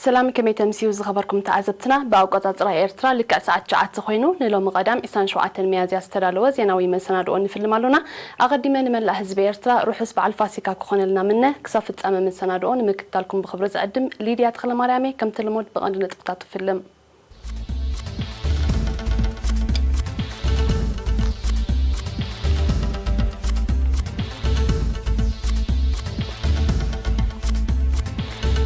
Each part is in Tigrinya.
ሰላም፣ ከመይ ተምስዩ ዝኸበርኩም ተዓዘብትና? ብኣቆጻጽራ ኤርትራ ልክዕ ሰዓት ትሽዓተ ኮይኑ፣ ንሎሚ ቀዳም ዕስራን ሸውዓተን ሚያዝያ ዝተዳለወ ዜናዊ መሰናድኦ ንፍልም ኣሎና። ኣቐዲመ ንመላእ ህዝቢ ኤርትራ ርሑስ በዓል ፋሲካ ክኾነልና ምነ። ክሳብ ፍጻመ መሰናድኦ ንምክትታልኩም ብኽብሪ ዝዕድም ሊድያ ተኽለማርያም እየ። ከምቲ ልሙድ ብቐንዲ ነጥብታቱ ፍልም።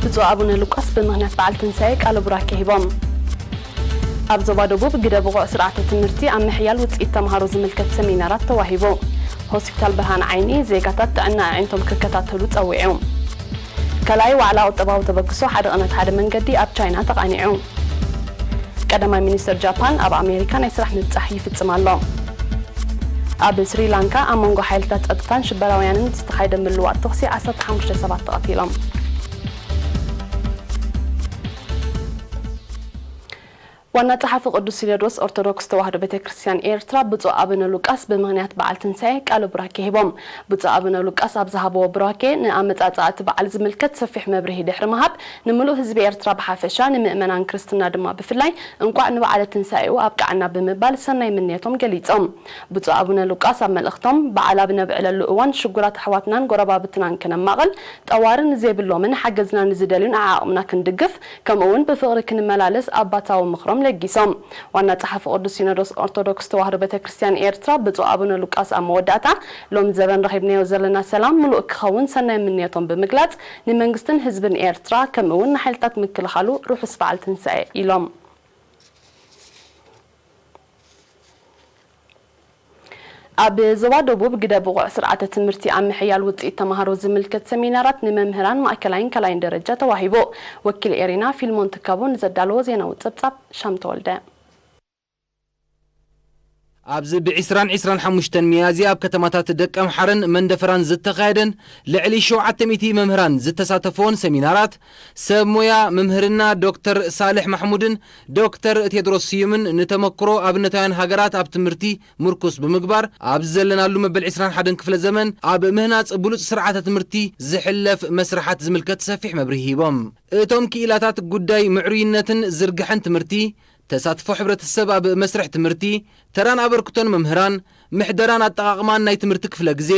ብፁዕ ኣቡነ ሉቃስ ብምኽንያት በዓል ትንሳኤ ቃለ ቡራኬ ሂቦም። ኣብ ዞባ ደቡብ ግደ ብቑዕ ስርዓተ ትምህርቲ ኣብ ምሕያል ውፅኢት ተምሃሮ ዝምልከት ሰሚናራት ተዋሂቡ። ሆስፒታል ብርሃን ዓይኒ ዜጋታት ጥዕና ኣዒንቶም ክከታተሉ ጸዊዑ። ካልኣይ ዋዕላ ቁጠባዊ ተበግሶ ሓደ ቅነት ሓደ መንገዲ ኣብ ቻይና ተቓኒዑ። ቀዳማይ ሚኒስትር ጃፓን ኣብ ኣሜሪካ ናይ ስራሕ ምብጻሕ ይፍጽም ኣሎ። ኣብ ስሪላንካ ኣብ መንጎ ሓይልታት ጸጥታን ሽበራውያንን ዝተኻየደ ምልዋጥ ተኹሲ ዓሰርተ ሓሙሽተ ሰባት ተቐቲሎም። ዋና ጸሓፊ ቅዱስ ሲኖዶስ ኦርቶዶክስ ተዋህዶ ቤተ ክርስቲያን ኤርትራ ብፁዕ ኣቡነ ሉቃስ ብምኽንያት በዓል ትንሳኤ ቃለ ቡራኬ ሂቦም። ብፁዕ ኣቡነ ሉቃስ ኣብ ዝሃብዎ ቡራኬ ንኣመጻጽኣ እቲ በዓል ዝምልከት ሰፊሕ መብርሂ ድሕሪ ምሃብ፣ ንምሉእ ህዝቢ ኤርትራ ብሓፈሻ፣ ንምእመናን ክርስትና ድማ ብፍላይ እንቋዕ ንበዓለ ትንሳኤኡ ኣብቅዓና ብምባል ሰናይ ምንየቶም ገሊጾም። ብፁዕ ኣቡነ ሉቃስ ኣብ መልእኽቶም፣ በዓል ኣብ ነብዕለሉ እዋን ሽጉራት ኣሕዋትናን ጎረባብትናን ከነማቕል፣ ጠዋሪ ንዘይብሎምን ሓገዝና ንዝደልዩን ዓዓቕምና ክንድግፍ፣ ከምኡ እውን ብፍቕሪ ክንመላለስ ኣባታዊ ምኽሮም ለጊሶም። ዋና ጸሓፊ ቅዱስ ሲኖዶስ ኦርቶዶክስ ተዋህዶ ቤተ ክርስቲያን ኤርትራ ብፁዕ ኣቡነ ሉቃስ ኣብ መወዳእታ፣ ሎም ዘበን ረኺብናዮ ዘለና ሰላም ምሉእ ክኸውን ሰናይ ምንየቶም ብምግላጽ፣ ንመንግስትን ህዝብን ኤርትራ ከምኡ እውን ንሓይልታት ምክልኻሉ ርሑስ በዓል ትንሳኤ ኢሎም። ኣብ ዞባ ደቡብ ግደ ብቑዕ ስርዓተ ትምህርቲ ኣብ ምሕያል ውፅኢት ተምሃሮ ዝምልከት ሰሚናራት ንመምህራን ማእከላይን ካልኣይን ደረጃ ተዋሂቡ። ወኪል ኤሪና ፊልሞን ትካቦ ንዘዳለዎ ዜናዊ ጸብጻብ ሻም ተወልደ። ኣብዚ ብዕስራን ዕስራን ሓሙሽተን ሚያዝያ ኣብ ከተማታት ደቀምሓረን መንደፈራን ዝተኻየደን ልዕሊ ሸውዓተ ሚእቲ መምህራን ዝተሳተፈዎን ሰሚናራት ሰብ ሞያ መምህርና ዶክተር ሳልሕ ማሕሙድን ዶክተር ቴድሮስ ስዩምን ንተመክሮ ኣብነታውያን ሃገራት ኣብ ትምህርቲ ምርኩስ ብምግባር፣ ኣብዚ ዘለናሉ መበል ዕስራን ሓደን ክፍለ ዘመን ኣብ ምህናጽ ብሉጽ ስርዓተ ትምህርቲ ዝሕለፍ መስርሓት ዝምልከት ሰፊሕ መብርሂ ሂቦም። እቶም ክኢላታት ጉዳይ ምዕሩይነትን ዝርግሐን ትምህርቲ፣ ተሳትፎ ሕብረተሰብ ኣብ መስርሕ ትምህርቲ፣ ተራን ኣበርክቶን መምህራን፣ ምሕደራን ኣጠቓቕማን ናይ ትምህርቲ ክፍለ ግዜ፣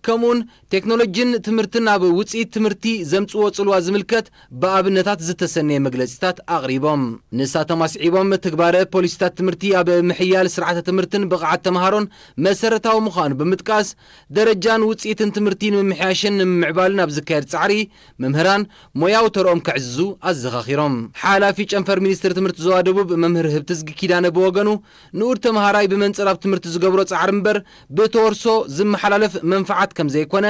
ከምኡውን ቴክኖሎጂን ትምህርትን ኣብ ውፅኢት ትምህርቲ ዘምፅዎ ፅልዋ ዝምልከት ብኣብነታት ዝተሰነየ መግለፂታት ኣቕሪቦም። ንሳቶም ኣስዒቦም፣ ትግባረ ፖሊሲታት ትምህርቲ ኣብ ምሕያል ስርዓተ ትምህርትን ብቕዓት ተምሃሮን መሰረታዊ ምዃኑ ብምጥቃስ፣ ደረጃን ውፅኢትን ትምህርቲ ንምምሕያሽን ንምምዕባልን ኣብ ዝካየድ ፃዕሪ መምህራን ሞያዊ ተርኦም ከዕዝዙ ኣዘኻኺሮም። ሓላፊ ጨንፈር ሚኒስትሪ ትምህርቲ ዞባ ደቡብ መምህር ህብትዝጊ ኪዳነ ብወገኑ፣ ንኡድ ተምሃራይ ብመንጽር ኣብ ትምህርቲ ዝገብሮ ጻዕሪ እምበር ብተወርሶ ዝመሓላለፍ መንፈዓት ከም ዘይኮነ፣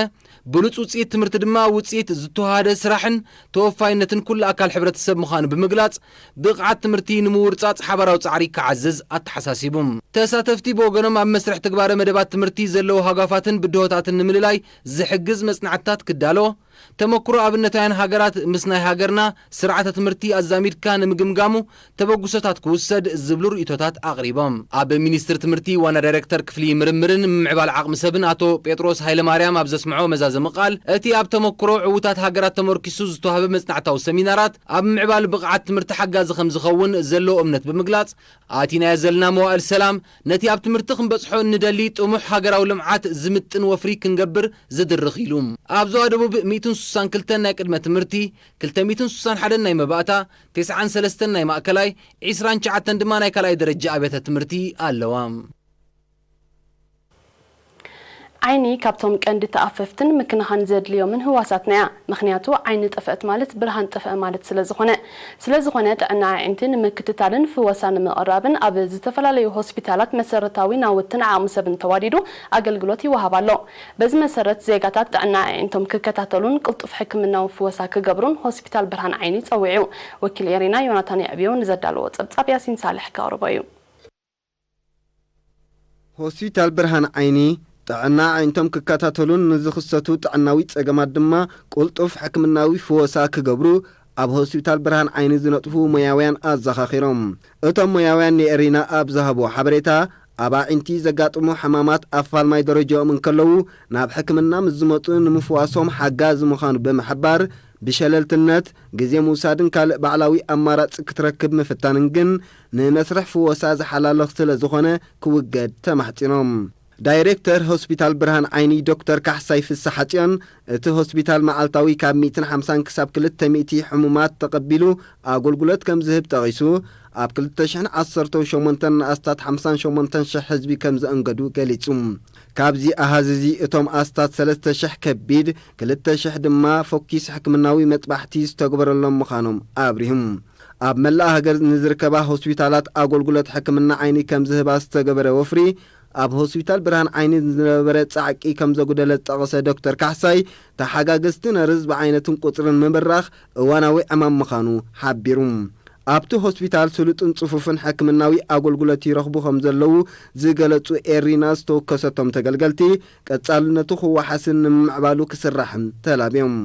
ብሉጽ ውጽኢት ትምህርቲ ድማ ውጽኢት ዝተዋሃደ ስራሕን ተወፋይነትን ኩሉ ኣካል ሕብረተሰብ ምዃኑ ብምግላጽ፣ ብቕዓት ትምህርቲ ንምውርጻጽ ሓባራዊ ጻዕሪ ክዓዝዝ ኣተሓሳሲቡ። ተሳተፍቲ ብወገኖም፣ ኣብ መስርሕ ትግባረ መደባት ትምህርቲ ዘለዉ ሃጓፋትን ብድሆታትን ንምልላይ ዝሕግዝ መጽናዕትታት ክዳሎ፣ ተመክሮ ኣብነታውያን ሃገራት ምስ ናይ ሃገርና ስርዓተ ትምህርቲ ኣዛሚድካ ንምግምጋሙ ተበግሶታት ክውሰድ ዝብሉ ርእይቶታት ኣቕሪቦም። ኣብ ሚኒስትሪ ትምህርቲ ዋና ዳይሬክተር ክፍሊ ምርምርን ምምዕባል ዓቕሚ ሰብን ኣቶ ጴጥሮስ ሃይለማርያም ኣብ ዘስምዖ መዛዘሚ ቃል፣ እቲ ኣብ ተመክሮ ዕዉታት ሃገራት ተመርኪሱ ዝተዋህበ መጽናዕታዊ ሰሚናራት ኣብ ምምዕባል ብቕዓት ትምህርቲ ሓጋዚ ከም ዝኸውን ዘለዎ እምነት ብምግላጽ፣ ኣቲናዮ ዘለና መዋእል ሰላም፣ ነቲ ኣብ ትምህርቲ ክንበጽሖ እንደሊ ጥሙሕ ሃገራዊ ልምዓት ዝምጥን ወፍሪ ክንገብር ዝድርኽ ኢሉ። ኣብ ዞባ ደቡብ ሚእትን ስሳን ክልተን ናይ ቅድመ ትምህርቲ፣ ክልተ ሚእትን ስሳን ሓደን ናይ መባእታ፣ ተስዓን ሰለስተን ናይ ማእከላይ፣ ዒስራን ትሽዓተን ድማ ናይ ካልኣይ ደረጃ ኣብያተ ትምህርቲ ኣለዋ። ዓይኒ ካብቶም ቀንዲ ተኣፈፍትን ምክንኻን ዘድልዮምን ህዋሳትና እያ። ምኽንያቱ ዓይኒ ጠፍአት ማለት ብርሃን ጠፍአ ማለት ስለ ዝኾነ። ስለ ዝኾነ ጥዕና ኣዒንቲ ንምክትታልን ፍወሳ ንምቕራብን ኣብ ዝተፈላለዩ ሆስፒታላት መሰረታዊ ናውትን ዓቕሚ ሰብን ተዋዲዱ ኣገልግሎት ይወሃብ ኣሎ። በዚ መሰረት ዜጋታት ጥዕና ኣዒንቶም ክከታተሉን ቅልጡፍ ሕክምናዊ ፍወሳ ክገብሩን ሆስፒታል ብርሃን ዓይኒ ጸዊዑ። ወኪል ኤሪና ዮናታን የዕብዮ ንዘዳለዎ ጸብጻብ ያሲን ሳልሕ ከቕርቦ እዩ። ሆስፒታል ብርሃን ዓይኒ ጥዕና ኣዒንቶም ክከታተሉን ንዝኽሰቱ ጥዕናዊ ጸገማት ድማ ቅልጡፍ ሕክምናዊ ፍወሳ ክገብሩ ኣብ ሆስፒታል ብርሃን ዓይኒ ዝነጥፉ ሞያውያን ኣዘኻኺሮም። እቶም ሞያውያን ንኤሪና ኣብ ዝሃብዎ ሓበሬታ፣ ኣብ ኣዒንቲ ዘጋጥሙ ሕማማት ኣፋልማይ ደረጃኦም እንከለዉ ናብ ሕክምና ምስ ዝመጹ ንምፍዋሶም ሓጋዚ ምዃኑ ብምሕባር፣ ብሸለልትነት ግዜ ምውሳድን ካልእ ባዕላዊ ኣማራጺ ክትረክብ ምፍታንን ግን ንመስርሕ ፍወሳ ዝሓላልኽ ስለ ዝኾነ ክውገድ ተማሕጺኖም። ዳይሬክተር ሆስፒታል ብርሃን ዓይኒ ዶክተር ካሕሳይ ፍስሓጽዮን፣ እቲ ሆስፒታል መዓልታዊ ካብ ሚእትን ሓምሳን ክሳብ ክልተ ሚእቲ ሕሙማት ተቐቢሉ ኣገልግሎት ከም ዝህብ ጠቒሱ፣ ኣብ ክልተ ሽሕን ዓሰርተን ሸሞንተን ኣስታት ሓምሳን ሸሞንተን ሽሕ ህዝቢ ከም ዘእንገዱ ገሊጹ። ካብዚ ኣሃዝ እዚ እቶም ኣስታት ሰለስተ ሽሕ ከቢድ፣ ክልተ ሽሕ ድማ ፎኪስ ሕክምናዊ መጥባሕቲ ዝተግበረሎም ምዃኖም ኣብሪሁ። ኣብ መላእ ሃገር ንዝርከባ ሆስፒታላት ኣገልግሎት ሕክምና ዓይኒ ከም ዝህባ ዝተገበረ ወፍሪ፣ ኣብ ሆስፒታል ብርሃን ዓይኒ ዝነበረ ጻዕቂ ከም ዘጉደለ ዝጠቐሰ ዶክተር ካሕሳይ፣ ተሓጋገዝቲ ነርስ ብዓይነትን ቁጽርን ምብራኽ እዋናዊ ዕማም ምዃኑ ሓቢሩ። ኣብቲ ሆስፒታል ስሉጥን ጽፉፍን ሕክምናዊ ኣገልግሎት ይረኽቡ ከም ዘለዉ ዝገለጹ ኤሪና ዝተወከሰቶም ተገልገልቲ፣ ቀጻልነቱ ክወሓስን ንምምዕባሉ ክስራሕን ተላብዮም።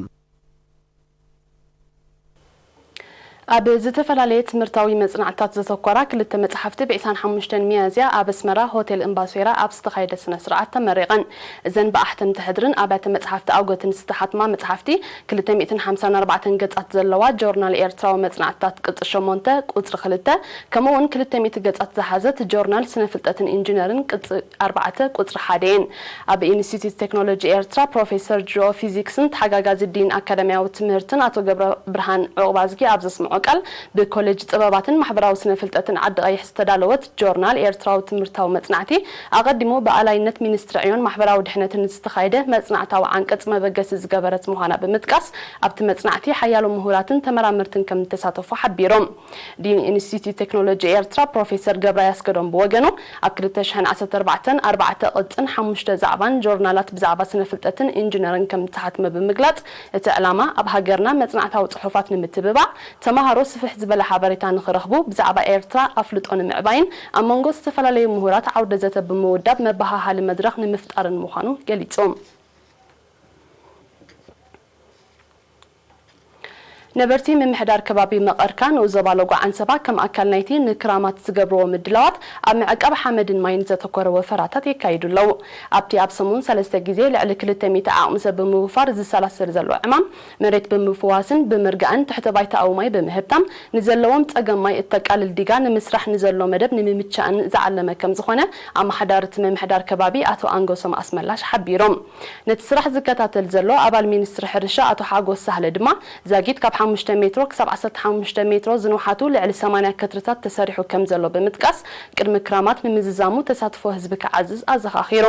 ኣብ ዝተፈላለየ ትምህርታዊ መጽናዕትታት ዘተኮራ ክልተ መጽሓፍቲ ብ ዕስራን ሓሙሽተን ሚያዝያ ኣብ ኣስመራ ሆቴል እምባሶይራ ኣብ ዝተኻየደ ስነ ስርዓት ተመሪቐን። እዘን ብኣሕተምቲ ሕድርን ኣብያተ መጽሓፍቲ ኣውገትን ዝተሓትማ መጽሓፍቲ ክልተ ሚእትን ሓምሳን ኣርባዕተን ገጻት ዘለዋ ጆርናል ኤርትራዊ መጽናዕትታት ቅጽ ሸሞንተ ቁጽሪ ክልተ፣ ከምኡ እውን ክልተ ሚእቲ ገጻት ዝሓዘት ጆርናል ስነ ፍልጠትን ኢንጂነርን ቅጽ ኣርባዕተ ቁጽሪ ሓደ እየን። ኣብ ኢንስቲትዩት ቴክኖሎጂ ኤርትራ ፕሮፌሰር ጂኦ ፊዚክስን ተሓጋጋዚ ዲን ኣካዳሚያዊ ትምህርትን ኣቶ ገብረ ብርሃን ዑቕባዝጊ ኣብ ዘስምዖ ቃል፣ ብኮሌጅ ጥበባትን ማሕበራዊ ስነ ፍልጠትን ዓዲ ቀይሕ ዝተዳለወት ጆርናል ኤርትራዊ ትምህርታዊ መጽናዕቲ ኣቐዲሙ ብኣላይነት ሚኒስትሪ ዕዮን ማሕበራዊ ድሕነትን ዝተኻየደ መጽናዕታዊ ዓንቀጽ መበገሲ ዝገበረት ምዃና ብምጥቃስ፣ ኣብቲ መጽናዕቲ ሓያሎ ምሁራትን ተመራመርትን ከም ዝተሳተፉ ሓቢሮም። ዲን ኢንስቲትዩት ቴክኖሎጂ ኤርትራ ፕሮፌሰር ገብረ ኣስገዶም ብወገኑ፣ ኣብ ክልተ ሽሕን ዓሰርተ ኣርባዕተን ኣርባዕተ ቅጽን ሓሙሽተ ዛዕባን ጆርናላት ብዛዕባ ስነ ፍልጠትን ኢንጂነርን ከም ዝተሓትመ ብምግላጽ፣ እቲ ዕላማ ኣብ ሃገርና መጽናዕታዊ ጽሑፋት ንምትብባዕ፣ ተማሃሮ ስፍሕ ዝበለ ሓበሬታ ንኽረኽቡ፣ ብዛዕባ ኤርትራ ኣፍልጦ ንምዕባይን ኣብ መንጎ ዝተፈላለዩ ምሁራት ዓውደ ዘተ ብምውዳብ መበሃሃሊ መድረኽ ንምፍጣርን ምዃኑ ገሊጹ። ነበርቲ ምምሕዳር ከባቢ መቐርካ ንኡስ ዞባ ሎጎ ዓንሰባ ከም ኣካል ናይቲ ንክራማት ዝገብርዎ ምድላዋት ኣብ ምዕቃብ ሓመድን ማይን ዘተኮረ ወፈራታት የካይዱ ኣለዉ። ኣብቲ ኣብ ሰሙን ሰለስተ ግዜ ልዕሊ ክልተ ሚእቲ ዓቕሚ ሰብ ብምውፋር ዝሰላሰል ዘሎ ዕማም መሬት ብምፍዋስን ብምርጋእን ትሕተ ባይታኣዊ ማይ ብምህብታም ንዘለዎም ጸገም ማይ እተቃልል ዲጋ ንምስራሕ ንዘሎ መደብ ንምምቻእን ዝዓለመ ከም ዝኾነ ኣመሓዳሪ እቲ ምምሕዳር ከባቢ ኣቶ ኣንጎሶም ኣስመላሽ ሓቢሮም። ነቲ ስራሕ ዝከታተል ዘሎ ኣባል ሚኒስትሪ ሕርሻ ኣቶ ሓጎስ ሳህለ ድማ፣ ዛጊት ካብ ሓሙሽተ ሜትሮ ክሳብ ዓሰርተ ሓሙሽተ ሜትሮ ዝንውሓቱ ልዕሊ ሰማንያ ከትርታት ተሰሪሑ ከም ዘሎ ብምጥቃስ፣ ቅድሚ ክራማት ንምዝዛሙ ተሳትፎ ህዝቢ ክዓዝዝ ኣዘኻኺሩ።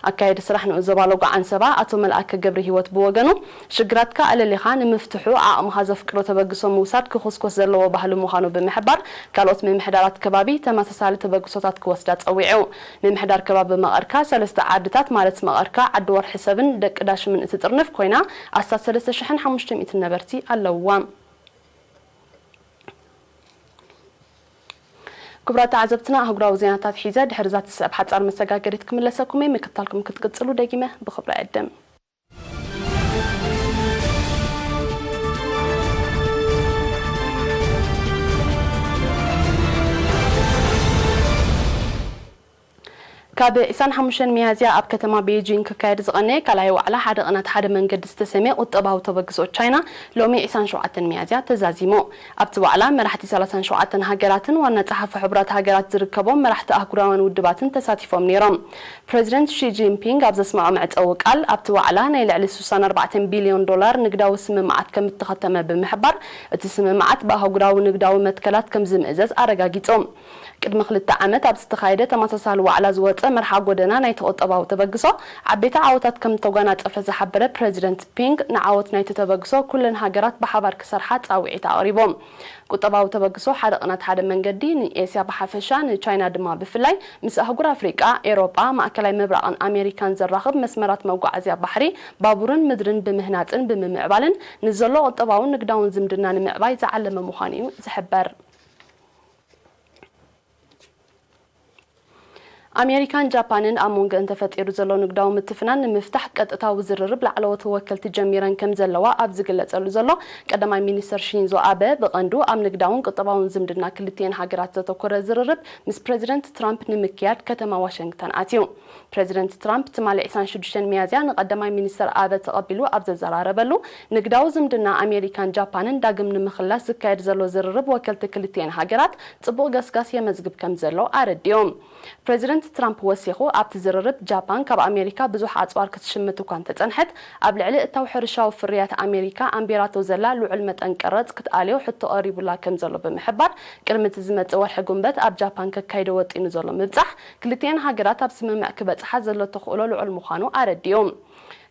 ኣካየዲ ስራሕ ንኡስ ዞባ ሎጎ ዓንሰባ ኣቶ መልኣከ ገብረ ህይወት ብወገኑ፣ ሽግራትካ ኣለሊኻ ንምፍትሑ ዓቕምኻ ዘፍቅዶ ተበግሶ ምውሳድ ክኹስኮስ ዘለዎ ባህሊ ምዃኑ ብምሕባር፣ ካልኦት ምምሕዳራት ከባቢ ተመሳሳሊ ተበግሶታት ክወስዳ ጸዊዑ። ምምሕዳር ከባቢ መቐርካ ሰለስተ ዓድታት ማለት መቐርካ፣ ዓዲ ወርሒ ሰብን ደቂ ዳሽምን እትጥርንፍ ኮይና፣ ኣስታት ሰለስተ ሽሕን ሓሙሽተ ሚእትን ነበርቲ ኣለውዋ። ክቡራት ተዓዘብትና፣ ኣህጉራዊ ዜናታት ሒዘ ድሕሪ እዛ ትስዕብ ሓጻር መሰጋገሪት ክምለሰኩም እየ። ምክትታልኩም ክትቅጽሉ ደጊመ ብኽብሪ እዕድም። ካብ ዕስራን ሓሙሽተን ሚያዝያ ኣብ ከተማ ቤጂንግ ክካየድ ዝቐነየ ካልኣይ ዋዕላ ሓደ ቕናት ሓደ መንገዲ ዝተሰምየ ቁጠባዊ ተበግሶ ቻይና ሎሚ ዕስራን ሸውዓተን ሚያዝያ ተዛዚሙ። ኣብቲ ዋዕላ መራሕቲ ሰላሳን ሸውዓተን ሃገራትን ዋና ጸሓፊ ሕቡራት ሃገራት ዝርከቦም መራሕቲ ኣህጉራውያን ውድባትን ተሳቲፎም ነይሮም። ፕረዚደንት ሺ ጂንፒንግ ኣብ ዘስምዖ መዕጸዊ ቃል፣ ኣብቲ ዋዕላ ናይ ልዕሊ ስሳን ኣርባዕተን ቢልዮን ዶላር ንግዳዊ ስምምዓት ከም እተኸተመ ብምሕባር፣ እቲ ስምምዓት ብኣህጉራዊ ንግዳዊ መትከላት ከም ዝምእዘዝ ኣረጋጊጹ። ቅድሚ ክልተ ዓመት ኣብ ዝተኻየደ ተመሳሳሊ ዋዕላ ዝወጸ መርሓ ጎደና ናይቲ ቁጠባዊ ተበግሶ ዓበይቲ ዓወታት ከም እተጓናጸፈ ዝሓበረ ፕረዚደንት ፒንግ፣ ንዓወት ናይቲ ተበግሶ ኩለን ሃገራት ብሓባር ክሰርሓ ጻውዒት ኣቕሪቡ። ቁጠባዊ ተበግሶ ሓደ ቕናት ሓደ መንገዲ ንኤስያ ብሓፈሻ፣ ንቻይና ድማ ብፍላይ፣ ምስ ኣህጉር ኣፍሪቃ፣ ኤውሮጳ፣ ማእከላይ ምብራቕን ኣሜሪካን ዘራኽብ መስመራት መጓዓዝያ ባሕሪ፣ ባቡርን ምድርን ብምህናጽን ብምምዕባልን ንዘሎ ቁጠባውን ንግዳውን ዝምድና ንምዕባይ ዝዓለመ ምዃኑ እዩ ዝሕበር። ኣሜሪካን ጃፓንን ኣብ መንጎ እንተፈጢሩ ዘሎ ንግዳዊ ምትፍናን ንምፍታሕ ቀጥታዊ ዝርርብ ላዕለዎት ወከልቲ ጀሚረን ከም ዘለዋ ኣብ ዝግለጸሉ ዘሎ፣ ቀዳማይ ሚኒስተር ሺንዞ ኣበ ብቐንዱ ኣብ ንግዳውን ቁጠባውን ዝምድና ክልቲኤን ሃገራት ዘተኮረ ዝርርብ ምስ ፕረዚደንት ትራምፕ ንምክያድ ከተማ ዋሽንግተን ኣትዩ። ፕረዚደንት ትራምፕ ትማሊ ዕስራን ሽዱሽተን ሚያዝያ ንቀዳማይ ሚኒስተር ኣበ ተቐቢሉ ኣብ ዘዘራረበሉ፣ ንግዳዊ ዝምድና ኣሜሪካን ጃፓንን ዳግም ንምኽላስ ዝካየድ ዘሎ ዝርርብ ወከልቲ ክልቲኤን ሃገራት ጽቡቕ ገስጋስ የመዝግብ ከም ዘሎ ኣረዲኡ። ፕረዚደንት ትራምፕ ወሲኹ፣ ኣብቲ ዝርርብ ጃፓን ካብ ኣሜሪካ ብዙሕ ኣጽዋር ክትሽምት እኳ እንተጸንሐት፣ ኣብ ልዕሊ እታው ሕርሻዊ ፍርያት ኣሜሪካ ኣንቢራቶ ዘላ ልዑል መጠን ቀረጽ ክትኣልዮ ሕቶ ቀሪቡላ ከም ዘሎ ብምሕባር፣ ቅድሚ እቲ ዝመጽእ ወርሒ ጉንበት ኣብ ጃፓን ከካይዶ ወጢኑ ዘሎ ምብጻሕ፣ ክልቲኤን ሃገራት ኣብ ስምምዕ ክበጽሓ ዘሎ ተኽእሎ ልዑል ምዃኑ ኣረዲኡ።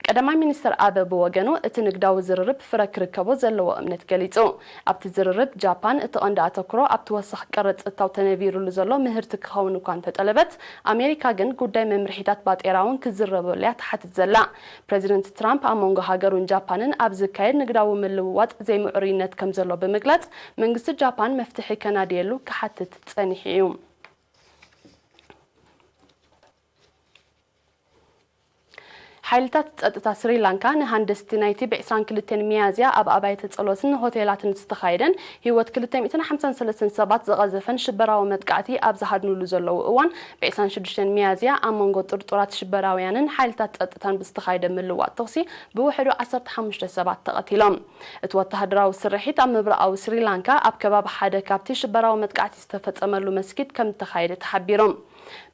ቀዳማይ ሚኒስተር ኣበ ብወገኑ፣ እቲ ንግዳዊ ዝርርብ ፍረ ክርከቦ ዘለዎ እምነት ገሊጹ። ኣብቲ ዝርርብ፣ ጃፓን እቲ ቀንዲ ኣተኩሮ ኣብቲ ወሰኽ ቀረጽ እታው ተነቢሩሉ ዘሎ ምህርቲ ክኸውን እኳ እንተጠለበት፣ ኣሜሪካ ግን ጉዳይ መምርሒታት ባጤራ እውን ክዝረበሉ እያ ትሓትት ዘላ። ፕረዚደንት ትራምፕ ኣብ መንጎ ሃገሩን ጃፓንን ኣብ ዝካየድ ንግዳዊ ምልውዋጥ ዘይምዕሩይነት ከም ዘሎ ብምግላጽ፣ መንግስቲ ጃፓን መፍትሒ ከናድየሉ ክሓትት ጸኒሑ እዩ። ሓይልታት ጸጥታ ስሪላንካ ንሃንደስቲ ናይቲ ብ ዕስራን ክልተን ሚያዝያ ኣብ ኣባይተ ጸሎትን ሆቴላትን ዝተኻየደን ህይወት ክልተ ሚእትን ሓምሳን ሰለስተን ሰባት ዝቐዘፈን ሽበራዊ መጥቃዕቲ ኣብ ዝሃድኑሉ ዘለዉ እዋን፣ ብ ዕስራን ሽዱሽተን ሚያዝያ ኣብ መንጎ ጥርጡራት ሽበራውያንን ሓይልታት ጸጥታን ብዝተኻየደ ምልዋጥ ተኹሲ ብውሕዱ ዓሰርተ ሓሙሽተ ሰባት ተቐቲሎም። እቲ ወተሃደራዊ ስርሒት ኣብ ምብራቓዊ ስሪላንካ ኣብ ከባቢ ሓደ ካብቲ ሽበራዊ መጥቃዕቲ ዝተፈጸመሉ መስጊድ ከም እተኻየደ ተሓቢሩ።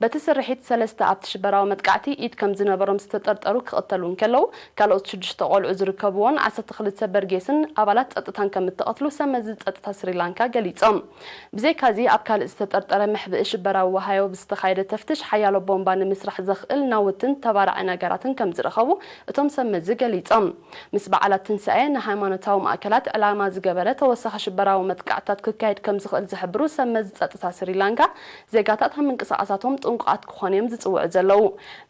በቲ ስርሒት ሰለስተ ኣብቲ ሽበራዊ መጥቃዕቲ ኢድ ከም ዝነበሮም ዝተጠርጠሩ ክቕተሉ እንከለዉ፣ ካልኦት ሽዱሽተ ቆልዑ ዝርከብዎን ዓሰርተ ክልተ በርጌስን ኣባላት ጸጥታን ከም እተቐትሉ ሰብ መዚ ጸጥታ ስሪላንካ ገሊጾም። ብዘይካዚ ኣብ ካልእ ዝተጠርጠረ መሕብኢ ሽበራዊ ወሃዮ ብዝተኻየደ ተፍትሽ ሓያሎ ቦምባ ንምስራሕ ዘኽእል ናውትን ተባራዒ ነገራትን ከም ዝረኸቡ እቶም ሰብ መዚ ገሊጾም። ምስ በዓላት ትንሳኤ ንሃይማኖታዊ ማእከላት ዕላማ ዝገበረ ተወሳኺ ሽበራዊ መጥቃዕትታት ክካየድ ከም ዝኽእል ዝሕብሩ ሰብ መዚ ጸጥታ ስሪላንካ፣ ዜጋታት ኣብ ምንቅስቓሳቶም ጥንቁቓት ክኾኑ እዮም ዝጽውዑ ዘለዉ።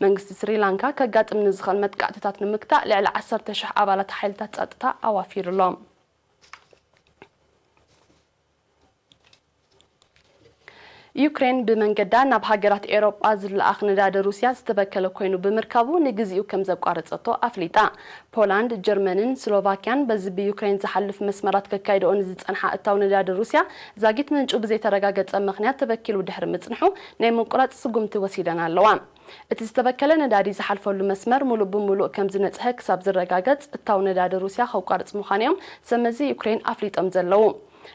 መንግስቲ ስሪላንካ ከጋጥም ንዝኽእል መጥቃዕትታት ንምግታእ ልዕሊ ዓሰርተ ሽሕ ኣባላት ሓይልታት ጸጥታ ኣዋፊሩ ኣሎ። ዩክሬን ብመንገዳ ናብ ሃገራት ኤውሮጳ ዝለኣኽ ነዳዲ ሩስያ ዝተበከለ ኮይኑ ብምርካቡ ንግዚኡ ከም ዘቋረጸቶ ኣፍሊጣ። ፖላንድ፣ ጀርመንን ስሎቫክያን በዚ ብዩክሬን ዝሓልፍ መስመራት ከካይድኦ ንዝጸንሓ እታው ነዳዲ ሩስያ ዛጊት ምንጩ ብዘይተረጋገጸ ምኽንያት ተበኪሉ ድሕሪ ምጽንሑ ናይ ምቁራጽ ስጉምቲ ወሲደን ኣለዋ። እቲ ዝተበከለ ነዳዲ ዝሓልፈሉ መስመር ሙሉእ ብሙሉእ ከም ዝነጽሀ ክሳብ ዝረጋገጽ እታው ነዳዲ ሩስያ ከቋርጽ ምዃኑ እዮም ሰብ መዚ ዩክሬን ኣፍሊጦም ዘለዉ።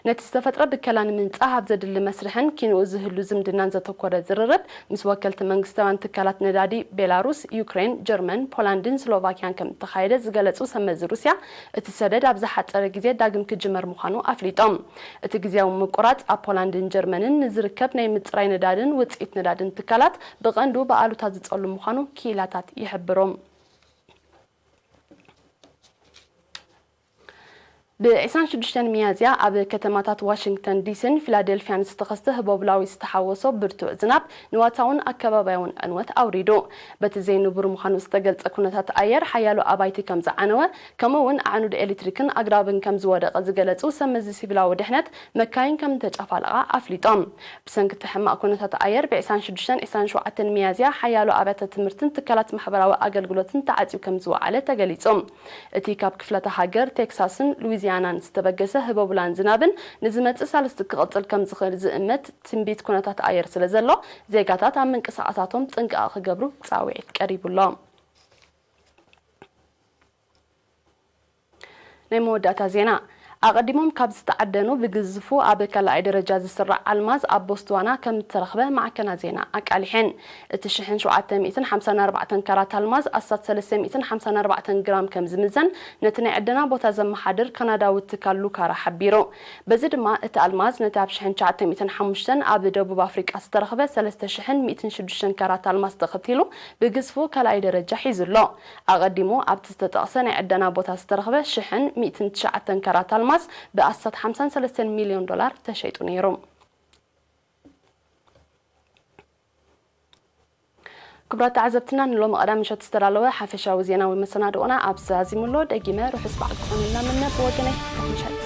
ነቲ ዝተፈጥረ ብከላ ንምንጻህ ኣብ ዘድሊ መስርሕን ኪንኡ ዝህሉ ዝምድናን ዘተኮረ ዝርርብ ምስ ወከልቲ መንግስታውያን ትካላት ነዳዲ ቤላሩስ፣ ዩክሬን፣ ጀርመን፣ ፖላንድን ስሎቫክያን ከም እተኻየደ ዝገለጹ ሰብ መዚ ሩስያ፣ እቲ ሰደድ ኣብ ዝሓጸረ ግዜ ዳግም ክጅመር ምዃኑ ኣፍሊጦም። እቲ ግዜያዊ ምቁራጽ ኣብ ፖላንድን ጀርመንን ንዝርከብ ናይ ምጽራይ ነዳድን ውጽኢት ነዳድን ትካላት ብቐንዱ ብኣሉታ ዝጸሉ ምዃኑ ክኢላታት ይሕብሩ። ብ ዕስራን ሽዱሽተን ሚያዝያ ኣብ ከተማታት ዋሽንግተን ዲሲን ፊላደልፊያን ዝተኸስተ ህቦብላዊ ዝተሓወሶ ብርቱዕ ዝናብ ንዋታውን ኣከባብያውን ዕንወት ኣውሪዱ። በቲ ዘይንቡር ምዃኑ ዝተገልጸ ኩነታት ኣየር ሓያሎ ኣባይቲ ከም ዝዓነወ፣ ከምኡ እውን ኣዕኑድ ኤሌክትሪክን ኣግራብን ከም ዝወደቐ ዝገለጹ ሰብ መዚ ሲቪላዊ ድሕነት፣ መካይን ከም ተጫፋለቓ ኣፍሊጦም። ብሰንኪ እቲ ሕማቕ ኩነታት ኣየር ብ ዕስራን ሽዱሽተን ዕስራን ሸውዓተን ሚያዝያ ሓያሎ ኣብያተ ትምህርትን ትካላት ማሕበራዊ ኣገልግሎትን ተዓጽዩ ከም ዝወዓለ ተገሊጹ። እቲ ካብ ክፍለተ ሃገር ቴክሳስን ሉዊዚያናን ዝተበገሰ ህቦብላን ዝናብን ንዝመጽእ ሳልስቲ ክቕጽል ከም ዝኽእል ዝእመት ትንቢት ኩነታት ኣየር ስለ ዘሎ፣ ዜጋታት ኣብ ምንቅስቓሳቶም ጥንቃቐ ክገብሩ ጻውዒት ቀሪቡ ኣሎ። ናይ መወዳእታ ዜና። ኣቐዲሞም ካብ ዝተዓደኑ ብግዝፉ ኣብ ካልኣይ ደረጃ ዝስራዕ ኣልማዝ ኣብ ቦትስዋና ከም እተረኽበ ማዕከናት ዜና ኣቃሊሐን። እቲ ሽሕን ሸውዓተ ሚእትን ሓምሳን ኣርባዕተን ካራት ኣልማዝ ኣስታት ሰለስተ ሚእትን ሓምሳን ኣርባዕተን ግራም ከም ዝምዘን ነቲ ናይ ዕደና ቦታ ዘመሓድር ካናዳዊ ትካል ሉካራ ሓቢሩ። በዚ ድማ እቲ ኣልማዝ ነቲ ኣብ ሽሕን ትሽዓተ ሚእትን ሓሙሽተን ኣብ ደቡብ ኣፍሪቃ ዝተረኽበ ሰለስተ ሽሕን ሚእትን ሽዱሽተን ካራት ኣልማዝ ተኸቲሉ ብግዝፉ ካልኣይ ደረጃ ሒዙ ኣሎ። ኣቐዲሙ ኣብቲ ዝተጠቕሰ ናይ ዕደና ቦታ ዝተረኽበ ሽሕን ሚእትን ትሽዓተን ካራት ኣልማዝ ብኣስታት ሓምሳን ሰለስተን ሚልዮን ዶላር ተሸይጡ ነይሩ። ክቡራት ተዓዘብትና፣ ንሎሚ ቀዳም ምሸት ዝተዳለወ ሓፈሻዊ ዜናዊ መሰናድኦና ኣብዚ ዛዚሙ ኣሎ። ደጊመ ርሑስ በዓል ክኾነልና ምነ ብወገነይ። ርሑስ ምሸት።